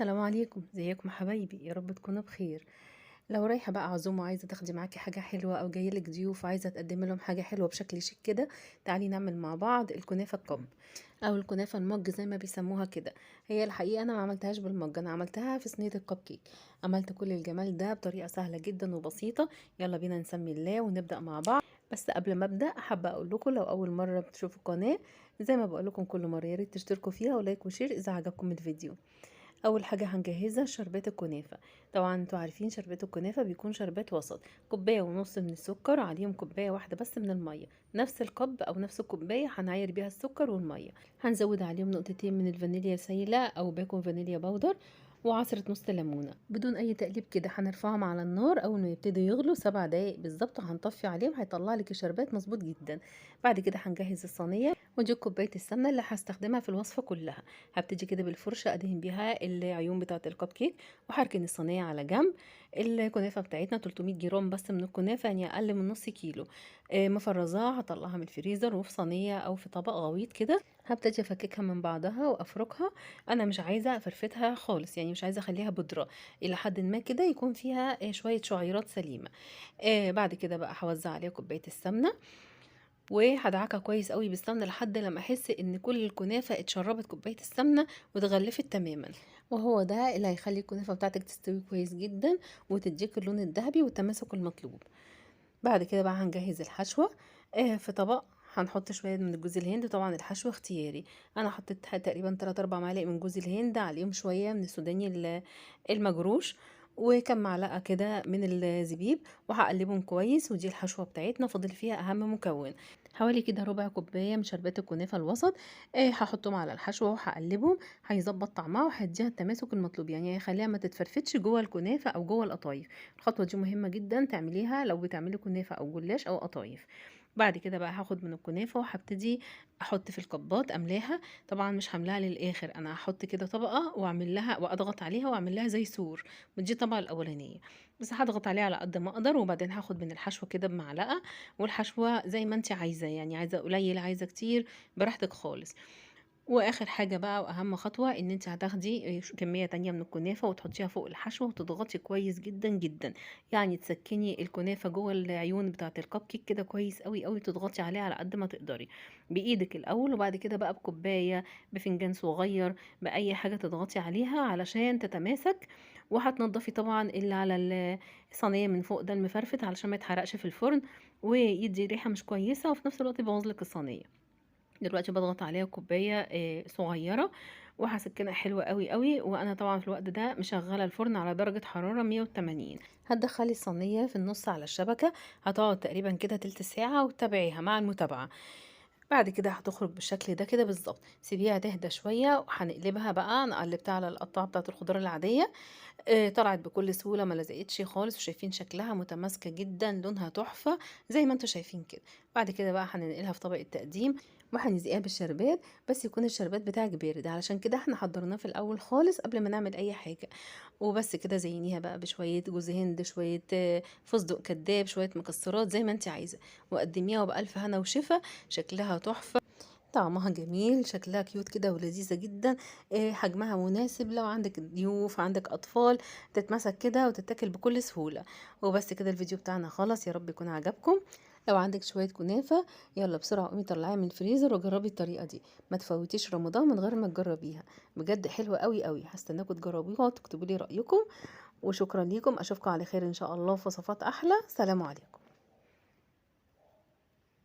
السلام عليكم، ازيكم حبايبي؟ يا رب تكونوا بخير. لو رايحة بقى عزومة وعايزه تاخدي معاكي حاجة حلوة، او جايلك ضيوف عايزه تقدمي لهم حاجة حلوة بشكل شيك كده، تعالي نعمل مع بعض الكنافه ال cup او الكنافه ال mug زي ما بيسموها كده. هي الحقيقة انا ما عملتهاش بال mug، انا عملتها في صينية الكب كيك. عملت كل الجمال ده بطريقة سهلة جدا وبسيطة. يلا بينا نسمي الله ونبدا مع بعض. بس قبل ما ابدا حابة اقول لكم، لو اول مرة بتشوفوا القناة زي ما بقول لكم كل مرة، يا ريت تشتركوا فيها و like و share اذا عجبكم الفيديو. اول حاجة هنجهزها شربات الكنافه. طبعا انتوا عارفين شربات الكنافه بيكون شربات وسط، كوباية ونص من السكر عليهم كوباية واحدة بس من المية، نفس ال cup او نفس الكوباية هنعاير بيها السكر والمية. هنزود عليهم نقطتين من الفانيليا سايله او باكو فانيليا powder، وعصرة نص ليمونة بدون اي تقليب كده. هنرفعهم على النار اول ما يبتدوا يغلوا 7 دقايق بالظبط، هنطفي عليهم، هيطلع لك الشربات مظبوط جدا. بعد كده هنجهز الصينية، ودي كوباية السمنة اللي هستخدمها في الوصفة كلها. هبتدي كده بالفرشه ادهن بيها العيون بتاعه الكب كيك، وهركن الصينية على جنب. الكنافه بتاعتنا 300 جرام بس من الكنافه، يعني اقل من نص كيلو. مفرزاها، هطلعها من الفريزر وفي صينية او في طبق غويط كده. هبتدي افككها من بعضها وافركها. انا مش عايزه افرفتها خالص، يعني مش عايزه اخليها بودره، الى حد ما كده يكون فيها شوية شعيرات سليمة. بعد كده بقى هوزع عليها كوباية السمنة، وهدعكها كويس قوي بالسمنه لحد لما احس ان كل الكنافه اتشربت كوباية السمنة واتغلفت تماما. وهو ده اللي هيخلي الكنافه بتاعتك تستوي كويس جدا وتديك اللون الذهبي والتماسك المطلوب. بعد كده بقى هنجهز الحشوه. في طبق هنحط شوية من جوز الهند، طبعا الحشو اختياري. انا حطيت تقريبا 3-4 معالق من جوز الهند، عليهم شوية من السوداني المجروش، وكم معلقه كده من الزبيب، وهقلبهم كويس. ودي الحشوه بتاعتنا، فاضل فيها اهم مكون، حوالي كده ربع كوباية من شربات الكنافه الوسط. هحطهم على الحشوه وهقلبهم، هيظبط طعمها وهيديها التماسك المطلوب، يعني هيخليها ما تتفرفتش جوه الكنافه او جوه القطايف. الخطوة دي مهمة جدا تعمليها لو بتعملي كنافه او جلاش او قطايف. بعد كده بقى هاخد من الكنافه وهبتدي احط في الكبات، املاها. طبعا مش هملاها للاخر، انا هحط كده طبقه واعمل لها واضغط عليها واعمل لها زي سور، ودي الطبقة الاولانية بس هضغط عليها على قد ما اقدر. وبعدين هاخد من الحشوه كده بمعلقه، والحشوه زي ما انت عايزه، يعني عايزه قليل عايزه كتير براحتك خالص. واخر حاجة بقى واهم خطوة، ان انت هتاخدي كمية تانية من الكنافه وتحطيها فوق الحشوه وتضغطي كويس جدا جدا، يعني تسكني الكنافه جوه العيون بتاعه الكب كيك كده كويس قوي قوي، تضغطي عليها على قد ما تقدري بايدك الاول، وبعد كده بقى بكوبايه، بفنجان صغير، باي حاجة تضغطي عليها علشان تتماسك. وهتنضفي طبعا اللي على الصينية من فوق ده المفرفت علشان ما يتحرقش في الفرن ويدي ريحه مش كويسة، وفي نفس الوقت يبوظ لك الصينية. دلوقتي بضغط عليها كوباية صغيرة وهسكنها حلوة قوي قوي. وانا طبعا في الوقت ده مشغله الفرن على درجه حرارة 180. هتدخلي الصينية في النص على الشبكة، هتقعد تقريبا كده تلت ساعة، وتابعيها مع المتابعة. بعد كده هتخرج بالشكل ده كده بالظبط. سيبيها تهدى شوية وهنقلبها بقى. انا قلبتها على القطاعه بتاعه الخضار العادية، طلعت بكل سهولة، ما لزقتش خالص، وشايفين شكلها متماسكة جدا، لونها تحفة زي ما انتوا شايفين كده. بعد كده بقى هننقلها في طبق التقديم وهنزقيها بالشربات، بس يكون الشربات بتاعك بارد، علشان كده احنا حضرناه في الاول خالص قبل ما نعمل اي حاجة. وبس كده زينيها بقى بشوية جوز هند، شوية فستق كداب، شوية مكسرات زي ما انت عايزه، وقدميها وبألف هنا وشفا. شكلها تحفة، طعمها جميل، شكلها cute كده ولذيذة جدا. حجمها مناسب لو عندك ضيوف عندك اطفال، تتمسك كده وتتاكل بكل سهولة. وبس كده الفيديو بتاعنا خلص، يا رب يكون عجبكم. لو عندك شوية كنافة يلا بسرعة قومي طلعيها من الفريزر وجربي الطريقة دي، ما تفوتيش رمضان من غير ما تجربيها، بجد حلوة قوي قوي. هستناكم تجربوها وتكتبوا لي رأيكم، وشكرا ليكم. اشوفكم على خير ان شاء الله في وصفات احلى. سلام عليكم.